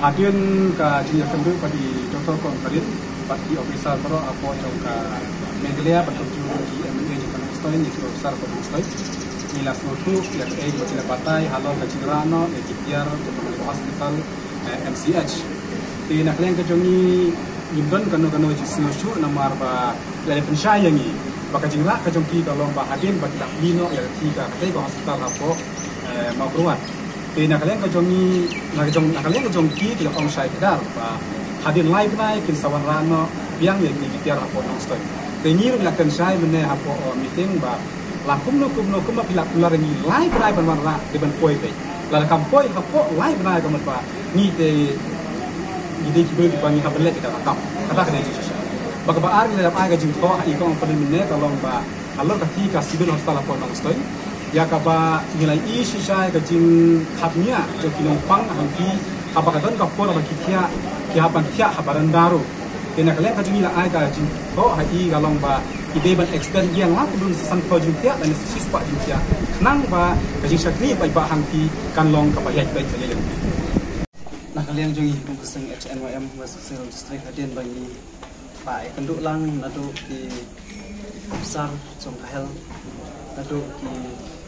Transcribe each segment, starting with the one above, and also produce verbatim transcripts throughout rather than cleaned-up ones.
Hadien ka jingïakynduh bad i Doctor Kong Karin bad ki officer baroh hapoh jong ka Meghalaya bad kumjuh ki M L A jong ka Nongstoiñ, ki officer ka Nongstoiñ, ngi la sngewthuh ïa kaei kaba ki la batai halor ka jingrah noh ïa ki tiar jong ka hospital, eh, M C H. Te na ka liang ka jong ngi ngim don kano kano jingsngewsih namar ba la pynshai ïa ngi ba ka jingrah ka jong ki ka long ba hadien ba ki la plie noh ïa ka, ka, ka hospital hapoh, eh, Mawkyrwat. Te na ka liang ka jong ngi, na ka jong, na ka liang ka jong ki, ki la ong shai kdar ba hadien lai bnai kin sa wanrah noh biang ïa ki tiar hapoh Nongstoiñ. Te ngi ruh la kren shai mynne hapoh, uh, meeting ba la kumno kumno kumba phi la kular ïa ngi lai bnai ban wanrah, te ban poi beit. Lada kam poi hapoh lai bnai ka mut ba ngi te ngi dei ki briew ba ngi hap ban leh kita ka kam. Kata ka dei jingshisha. Ba kaba ar ngi la dap ai ka jingthoh ha i Kong Karin mynne ka long ba halor ka kti ka Civil Hospital hapoh Nongstoiñ, ïa kaba ngi la ïohi shisha ïa ka jingkhapngiah jong ki nongpang hangki, haba ka don ka por ba ki thiah, ki hap ban thiah ha baranda ruh. Te na ka liang ka jong ngi la ai ka jingthoh ha i ka long ba i dei ban extend biang la kumba san phew jingthiah lane shispah jingthiah, khnang ba ka jingshakri paidbah hangki kan long kaba ïaid beit shalei lynti. Na ka liang jong ngi kum ka seng H N Y M West Khasi Hills District, hadien ba ngi ba ïakynduh lang naduh ki officer jong ka health, naduh ki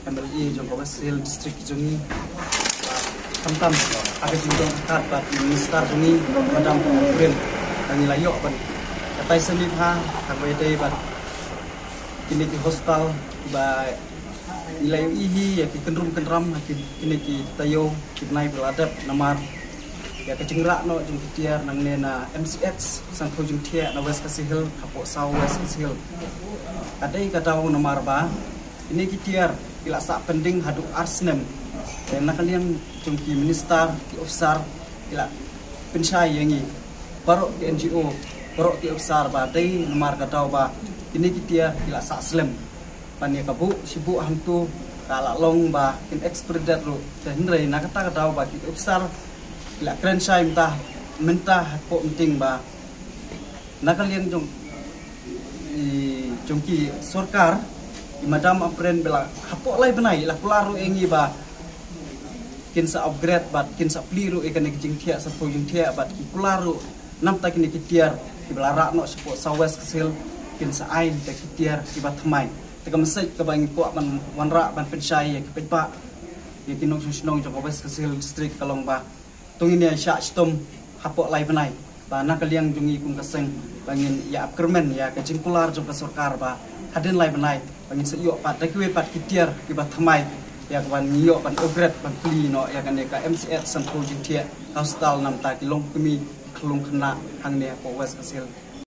M L A jong ka West Khasi Hills District jong ngi. Ba khamtam ha ka jingdon ryngkat bad i minister jong ngi, Madam Ampareen, ba ngi la ïoh ban batai sngewbha ha kaba ïadei bad kine ki hospital ba ngi la ïohi ïa ki kynrum kynram ha ki, kine ki taïew ki bnai ba la dep namar ïa ka jingrah noh jong ki tiar nangne na M C H Sanphew Jingthiah na West Khasi Hills hapoh South West Khasi Hills. Ka dei ka daw namar ba kine ki tiar ki la sah pending haduh ar snem. Te na ka liang jong ki minister, ki officer ki la pynshai ïa ngi baroh ki N G O, baroh ki officer ba dei namar ka daw ba kine ki tiar ki la sah slem. Ban ïa ka buh shi buh hangto ka la long ba kin expedite ruh. Te hynrei na kata ka daw ba ki officer ki la kren shai mynta, mynta hapoh meeting ba na ka liang jong i, jong ki sorkar, i Madam Ampareen ba la hapoh lai bnai la kular ruh ïa ngi ba kin sa upgrade bad kin sa plie ruh ïa kane ka jingthiah, Sanphew Jingthiah, bad ki kular ruh namta kine ki tiar kiba la rah noh shapoh South West Khasi Hills kin sa ai da ki tiar kiba thymmai. Te ka message kaba ngi kwah ban wanrah ban pynshai ïa ki paidbah, ïa ki nongshong shnong jong ka West Khasi Hills District ka long ba to ngin ïa shah shitom hapoh lai bnai. Ba na ka liang jong ngi kum ka seng ba ngin ïa ap kyrmen ïa ka jingkular jong ka sorkar ba hadien lai bnai ba ngin sa ïoh pat da kiwei pat ki tiar kiba thymmai, ïa ka ban ïoh ban upgrade ban plie noh ïa kane ka M C H Sanphew Jingthiah, ka hospital namta ki longkmie, ki khyllung khynnah hangne hapoh West Khasi Hills.